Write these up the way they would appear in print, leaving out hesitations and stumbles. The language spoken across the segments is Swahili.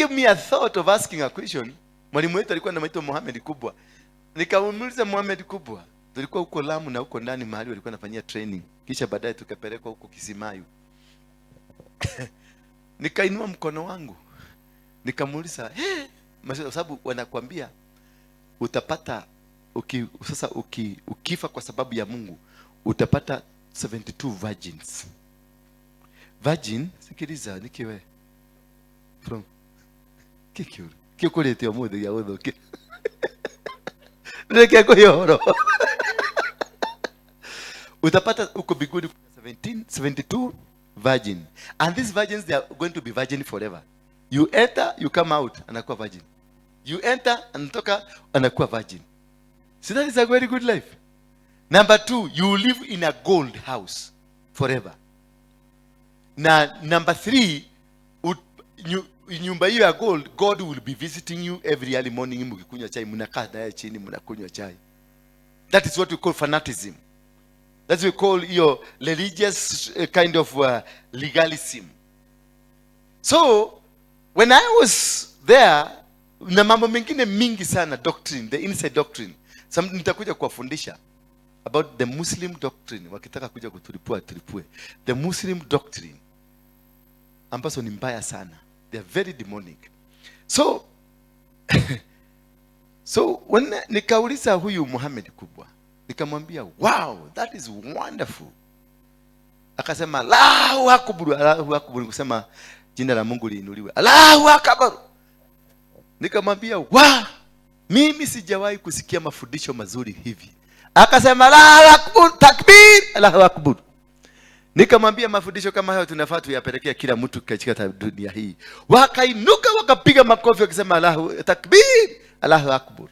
gave me a thought of asking a question. Mwalimu wetu alikuwa anaitwa Mohamed Kubwa. Nikamuuliza Mohamed Kubwa, tulikuwa huko Lamu na huko ndani mahali walikuwa wanafanyia training, kisha baadaye tukapelekwa huko Kisimayu. Nikainua mkono wangu nikamuuliza, "Hey," kwa sababu wanakwambia utapata sasa ukifa kwa sababu ya Mungu utapata 72 virgins. Virgin, sikiliza nikiwe from kikiuru kiukurite umuthi gĩa gũthũkia reke ngũhe ũhoro. Utapata huko mbinguni kuna 17 72 virgin, and these virgins, they are going to be virgin forever. You enter, you come out, anakuwa virgin. You enter, anatoka, anakuwa virgin. So that is a very good life. Number two, you live in a gold house forever. Na number three, nyumba hiyo ya gold, God will be visiting you every early morning. Mkikunywa chai, mnakaa naye chini, mnakunywa chai. That is what we call fanatism. That's what we call your religious kind of legalism. So when I was there, na mambo mengine mingi sana, doctrine, the inside doctrine. Some, nitakuja kuwafundisha about the Muslim doctrine. Wakitaka kuja kutulipua, tulipue. The Muslim doctrine ambazo ni mbaya sana, they are very demonic. So when nikauliza huyu Muhammad Kubwa, nikamwambia, "Wow, that is wonderful." Akasema, "Allahu akbar." Allahu akbar ni kusema jina la Mungu liinuliwe. Allahu akbar. Nikamwambia, "Wa, mimi sijawahi kusikia mafundisho mazuri hivi." Akasema, "Allahu akbar, takbir, Allahu akbar." Nikamwambia, "Mafundisho kama hayo tunafaa tuyapelekea kila mtu katika dunia hii." Wakainuka, wakapiga makofi wakisema, "Allahu takbir, Allahu akbar."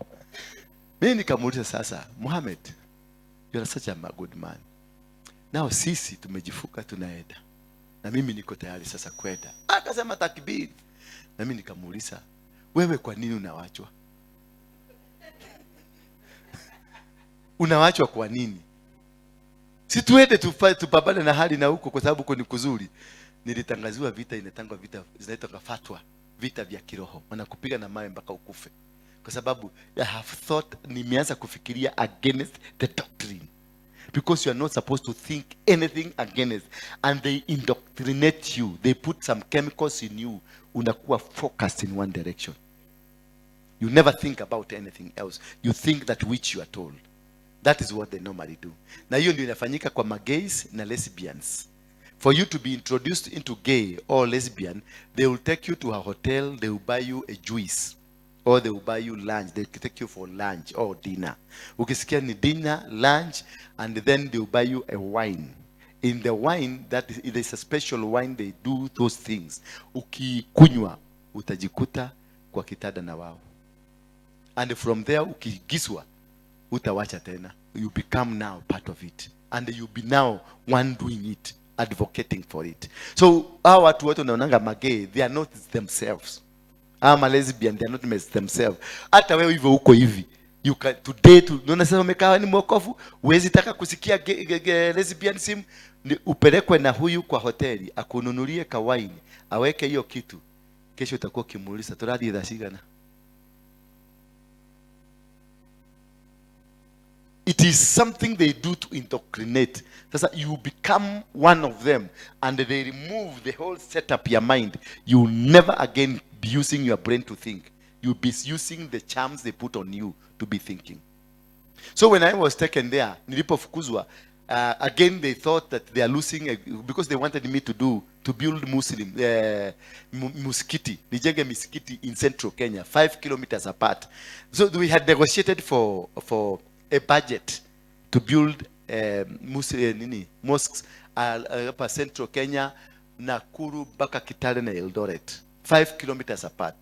Mimi nikamuuliza, "Sasa Muhammad, you are such a good man. Nao sisi tumejifuka, tunaenda, na mimi niko tayari sasa kwenda." Akasema, "Takbir." Na mimi nikamuuliza, "Wewe kwa nini unawachwa? Unawachwa kwa nini? Si tuende tupambane na hali na huko, kwa sababu huko ni kuzuri." Nilitangaziwa vita, inatangwa vita, zinaitwa fatwa, vita vya kiroho. Wanakupiga na mawe mpaka ukufe, kwa sababu I have thought, nimeanza kufikiria against the doctrine, because you are not supposed to think anything against, and they indoctrinate you. They put some chemicals in you, unakuwa focused in one direction. You never think about anything else. You think that which you are told. That is what they normally do. Na hiyo ndio inafanyika kwa magays na lesbians. For you to be introduced into gay or lesbian, they will take you to a hotel, they will buy you a juice or they will buy you lunch. They take you for lunch or dinner. Ukisikia ni dinner, lunch, and then they will buy you a wine. In the wine, that is, it is a special wine, they do those things. Ukikunywa, utajikuta kwa kitanda na wao, and from there ukigiswa, utawacha tena. You become now part of it and you be now one doing it, advocating for it. So hawa watu wote unaonanga magay, they are not themselves. Ama lesbian, they are not themselves. Hata wewe hivyo uko hivi, you can today tu unaona sasa umekaa ni mwokovu, huwezi taka kusikia lesbianism. Ni upelekwe na huyu kwa hoteli, akununulie kawaini, aweke hiyo kitu, kesho utakuwa ukimuuliza, "Tũrathiĩ thaa cigana?" It is something they do to indoctrinate. Sasa you become one of them and they remove the whole setup, your mind. You never again be using your brain to think. You'll be using the charms they put on you to be thinking. So when I was taken there, nilipofukuzwa, again they thought that they are losing because they wanted me to build Muslim muskiti, nijenge misikiti in central Kenya, 5 kilometers apart. So we had negotiated for a budget to build nini, mosques hapa central Kenya, Nakuru mpaka Kitale na Eldoret, 5 kilometers apart.